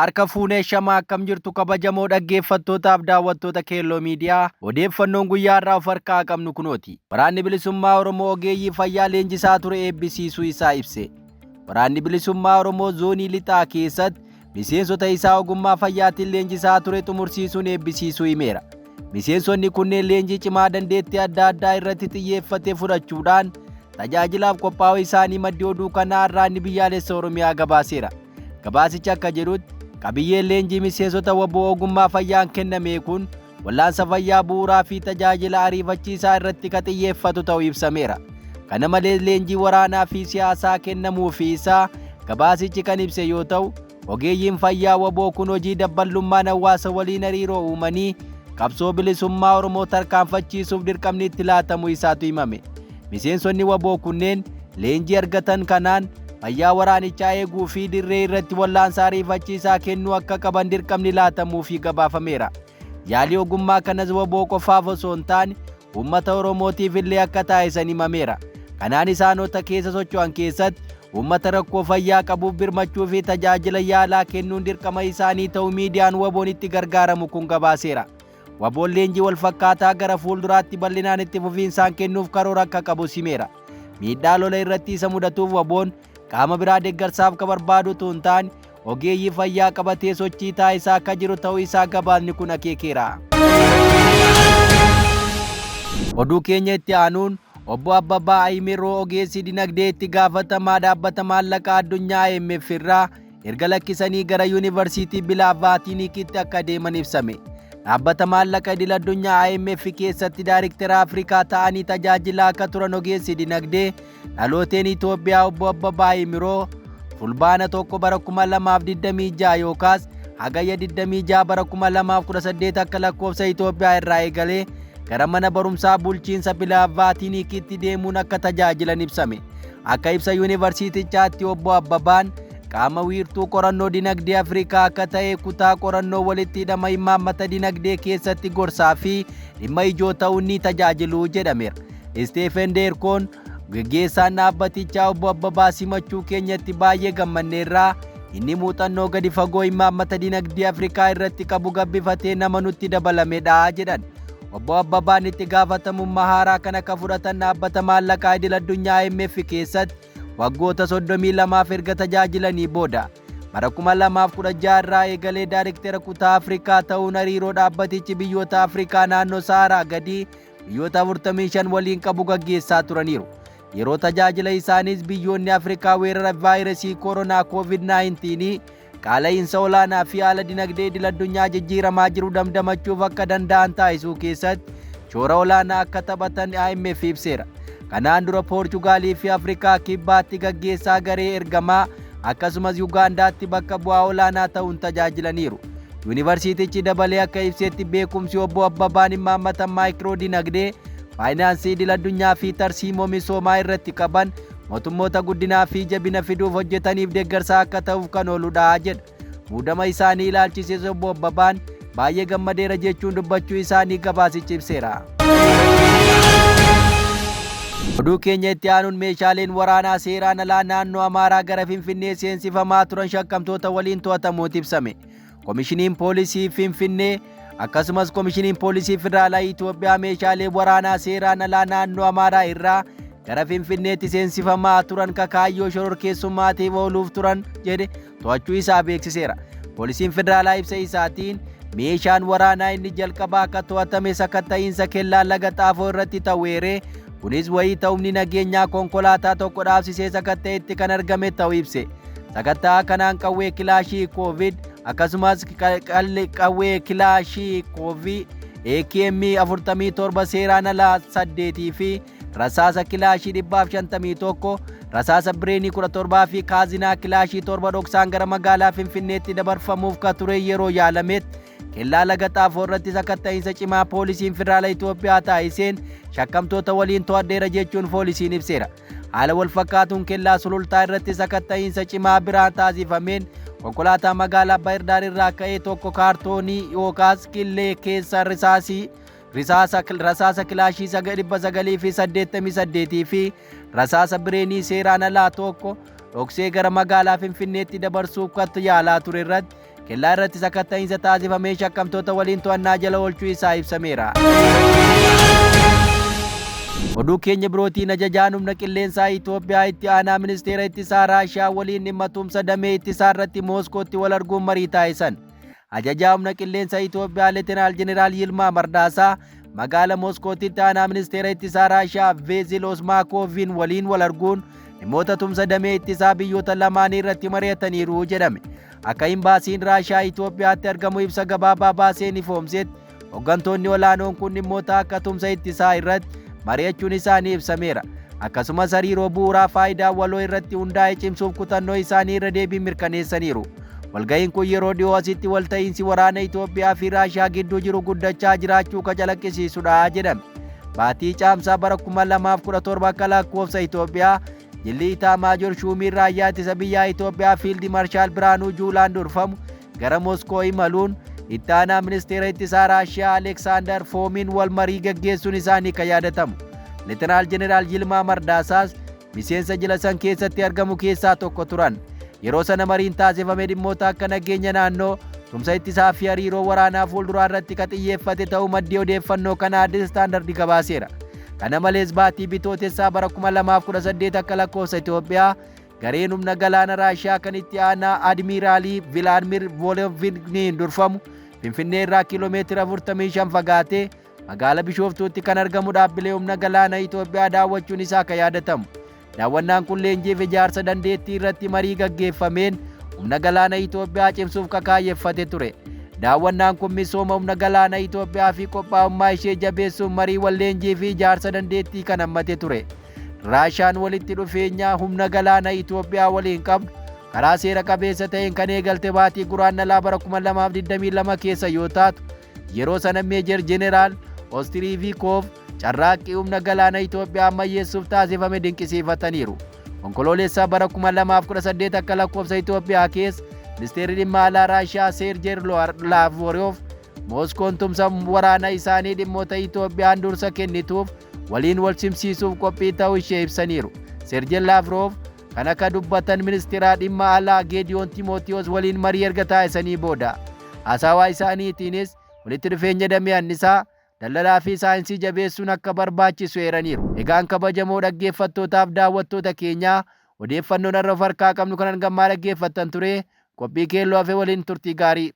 Harka fuunee shamaa akkam jirtu kabajamoo dhaggeeffattootaaf daawwattoota Keelloo Miidiyaa odeeffannoon guyyaa irraa of harkaa qabnu kunooti. Waraanni Bilisummaa Oromoo ogeeyyii fayyaa leenjisaa ture eebbisiisuu isaa ibse. Waraanni Bilisummaa Oromoo zoonii lixaa keessatti miseensota isaa ogummaa fayyaatiin leenjisaa ture xumursiisuun eebbisiisuu himeera. Miseensonni kunneen leenjii cimaa dandeettii adda addaa irratti xiyyeeffate fudhachuudhaan tajaajilaaf qophaa'uu isaanii maddi oduu kanaa Arraanni Biyyaalessa Oromiyaa gabaaseera. Gabaasichi akka jedhutti qabiyyeen leenjii miseensota wbo ogummaa fayyaan kenname kun wallaansa fayyaa bu'uuraa fi tajaajila ariifachiisaa irratti ka xiyyeeffatu ta'uu ibsameera. Kana malees leenjii waraanaa fi siyaasaa kennamuufii isaa gabaasichi kan ibse yoo ta'u, ogeeyyiin fayyaa wbo kun hojii dabballummaan hawaasa waliin hariiroo uumanii qabsoo bilisummaa Oromoo tarkaanfachiisuuf dirqamni itti laatamuu isaatu himame. Miseensonni wbo kunneen leenjii argatan kanaan fayyaa waraanichaa eeguu fi dirree irratti wallaansa ariifachiisaa kennuu akka qaban dirqamni laatamuufii gabaafameera. Yaalii ogummaa kanas wbo qofaaf osoo hin taane uummata Oromootiif illee akka taasisan himameera. Kanaan isaanota keessa socho'an keessatti uummata rakkoo fayyaa qabuuf birmachuu fi tajaajila yaalaa kennuun dirqama isaanii ta'uu miidiyaan WBOn itti gargaaramu kun gabaaseera. WBOn leenjii walfakkaataa gara fuulduraatti bal'inaan itti fufiinsaan kennuuf karoora akka qabus himeera. Miidhaa lola irratti isa mudatuuf WBOn qaama biraa deeggarsaaf ka barbaadu utuu hin taane ogeeyyii fayyaa qabatee sochii taasisaa akka jiru ta'uu isaa gabaasni kun akeekeera. Oduu keenya itti aanuun Obbo Abbabaa Ayimiroo ogeessi dinagdee itti gaafatamaa dhaabbata maallaqaa addunyaa IMF irraa erga lakkisanii gara Yuunivarsiitii Bilaavaatiinikitti akka deeman ibsame. Dhaabbata maallaqa idil addunyaa IMF keessatti daariktera Afrikaa ta'anii tajaajilaa akka turan ogeessi dinagdee dhalooteen Itoophiyaa Obbo Abbabaa Ayimiroo Fulbaana 1 bara 2026 yookaas Hagayya 26 bara 2018 akka lakkoofsa Itoophiyaa irraa eegalee gara mana barumsaa bulchiinsa Bilaavaatiinikitti deemuun akka tajaajilan ibsame. Akka ibsa yuunivarsiitichaatti Obbo Abbabaan qaama wiirtuu qorannoo dinagdee Afrikaa akka ta'e kutaa qorannoo walitti hidhama imaammata dinagdee keessatti gorsaa fi dhimma ijoo ta'uun ni tajaajilu jedhameera. Isteefen Deerkoon geggeessaan dhaabbatichaa Obbo Abbabaa simachuu keenyatti baay'ee gammanneerra. Inni muuxannoo gadi fagoo imaammata dinagdee Afrikaa irratti qabu gabbifatee nama nutti dabalamedha jedhan. Obbo Abbabaan itti gaafatamummaa haaraa kana ka fudhatan dhaabbata maallaqaa idil addunyaa IMF keessatti waggoota 32f erga tajaajilanii booda. Bara 2016 irraa eegalee daariktera kutaa Afrikaa ta'uun hariiroo dhaabbatichi biyyoota Afrikaa naannoo Saaraa gadii biyyoota 45 waliin qabu gaggeessaa turaniiru. Yeroo tajaajila isaaniis biyyoonni Afrikaa weerara vaayirasii koronaa COVID-19 qaala'iinsa olaanaa fi haala dinagdee idil addunyaa jijjiiramaa jiru damdamachuuf akka danda'an taasisuu keessatti shoora olaanaa akka taphatan IMF ibseera. Kanaan dura Poorchugaalii fi Afrikaa Kibbaatti gaggeessaa garee ergamaa akkasumas Yugaandaatti bakka bu'aa olaanaa ta'uun tajaajilaniiru. Yuunivarsiitichi dabalee akka ibsetti beekumsi obbo Abbabaan imaammata maayikiroo dinagdee, faayinaansii idil addunyaa fi tarsiimoo misoomaa irratti qaban mootummoota guddinaa fi jabina fiduuf hojjetaniif deeggarsa akka ta'uuf kan ooludha jedha. Muudama isaanii ilaalchisees obbo Abbabaan baay'ee gammadeera jechuun dubbachuu isaanii gabaasichi ibseera. Oduu keenya itti aanuun meeshaaleen waraanaa seeraan alaa naannoo Amaaraa gara Finfinnee seensifamaa turan shakkamtoota waliin to'atamuutu ibsame. Komishiniin Poolisii Finfinnee akkasumas Komishiniin Poolisii Federaalaa Itoophiyaa meeshaalee waraanaa seeraan alaa naannoo Amaaraa irraa gara Finfinneetti seensifamaa turan ka kaayyoo shororkeessummaatiif ooluuf turan jedhe to'achuu isaa beeksiseera. Poolisiin Federaalaa ibsa isaatiin meeshaan waraanaa inni jalqabaa akka to'atame sakatta'iinsa kellaa laga xaafoo irratti ta'u eeree kunis wayita humni nageenyaa konkolaataa tokko dhaabsisee sakatta'etti kan argame ta'u ibse. Sakatta'a kanaan qawwee kilaashii koovid akkasumas qawwee kilaashii koovii AKM 47 seeraan alaa 8 fi rasaasa kilaashii 151, rasaasa bireenii 17 fi kaazinaa kilaashii 7 dhoksaan gara magaalaa Finfinneetti dabarfamuuf ka ture yeroo yaalametti kellaa laga xaafoo irratti sakatta'iinsa cimaa poolisiin federaala Itoophiyaa taasiseen shakkamtoota waliin to'adheera jechuun poolisiin ibseera. Haala walfakkaatuun kellaa Sulultaa irratti sakatta'iinsa cimaa biraa taasifameen konkolaataa magaalaa Bahirdaar irraa ka'ee tokko kaartoonii yookaas qillee keessa risaasii risaasa rasaasa kilaashii 988 fi rasaasa bireenii seeraan alaa tokko dhoksee gara magaalaa Finfinneetti dabarsuuf kan yaalaa ture irratti Kellaa irratti sakatta'iinsa taasifamee shakkamtoota waliin to'annaa jala oolchuu isaa ibsameera. Oduu keenya birootiin ajajaan humna qilleensaa Itoophiyaa itti aanaa ministeera ittisaa Raashiyaa waliin dhimma tumsa damee ittisaa irratti Mooskootti wal arguun marii taasisan. Ajajaa humna qilleensa Itoophiyaa Leetenaal Jeneraal Yilmaa Mardaasaa magaala Mooskootti itti aanaa ministeera ittisaa Raashiyaa Veezil Osmaakooviin waliin wal arguun dhimmoota tumsa damee ittisaa biyyoota lamaanii irratti mari'ataniiru jedhame. Akka imbaasiin Raashiyaa Itoophiyaatti argamu ibsa gabaabaa baaseen ifoomsetti hooggantoonni olaanoon kun dhimmoota akka tumsa ittisaa irratti mari'achuun isaanii ibsameera. Akkasumas hariiroo bu'uuraa faayidaa waloo irratti hundaa'e cimsuuf kutannoo isaanii irra deebiin mirkaneessaniiru. Walga'iin kun yeroo dhiyoo asitti walta'iinsi waraana Itoophiyaa fi Raashiyaa gidduu jiru guddachaa jiraachuu kan calaqqisiisudha jedhame. Baatii caamsaa bara 2017 akka lakkoofsa Itoophiyaa jilli Itaamaajoor Shuumiin raayyaa ittisa biyyaa Itoophiyaa Fiildi Marshaal Biraanuu Juulaan durfamu gara Moskoo imaluun itti aanaa ministeera ittisaa Raashiyaa Aleksaandar Foomiin wal marii gaggeessuun isaanii kan yaadatamu. Leetanaal Jeneraal Yilmaa Mardaasaas miseensa jila san keessatti argamu keessaa tokko turan. Yeroo sana mariin taasifame dhimmoota akka nageenya naannoo, tumsa ittisaa fi hariiroo waraanaa fuulduraa irratti kan xiyyeeffate ta'uu maddii odeeffannoo kana Addis Standard gabaaseera. Kana malees baatii bitootessaa bara 2018 akka lakkoofsa Itoophiyaa gareen humna galaana Raashiyaa kan itti aanaa Admiiraalii Vilaadimir Voloviniin durfamu Finfinnee irraa kiiloomeetira 45 fagaatee magaala Bishooftuutti kan argamu dhaabbilee humna galaana Itoophiyaa daawwachuun isaa kan yaadatamu. Daawwannaan kun leenjiif ijaarsa dandeettii irratti marii gaggeeffameen humna galaana Itoophiyaa cimsuuf kakaayyeffate ture. Daawwannaan kun misooma humna galaana Itoophiyaa fi qophaa'ummaa ishee jabeessuun marii wal leenjii fi ijaarsa dandeettii kan hammate ture. Raashaan walitti dhufeenya humna galaana Itoophiyaa waliin qabdu karaa seera qabeessa ta'een kan eegalte baatii guraandhalaa bara 2022 keessa yoo taatu yeroo sana Meejer Jeneraal Ostiriivikoof carraaqqii humna galaana Itoophiyaa ammayyeessuuf taasifame dinqisiifataniiru. Onkoloolessaa bara 2018 akka lakkoofsa Itoophiyaa keessa ministeerri dhimma alaa Raashiyaa Seerjeer Laavroof Mooskoon tumsa waraana isaanii dhimmoota Itoophiyaan dursa kennituuf waliin wal simsiisuuf qophii ta'uu ishee ibsaniiru. Seerjeer Laavroof kan akka dubbatan ministeera dhimma alaa Geediyoon Timootiyoos waliin marii erga taasisanii booda. Haasawaa isaaniitiinis walitti dhufeenya damee annisaa daldalaa fi saayinsii jabeessuun akka barbaachisu eeraniiru. Egaan kabajamoo dhaggeeffattootaaf daawwattoota keenyaa odeeffannoon har'a of harkaa qabnu kan hangammaa dhaggeeffattan ture qophii keelloo hafe waliin turtii gaarii.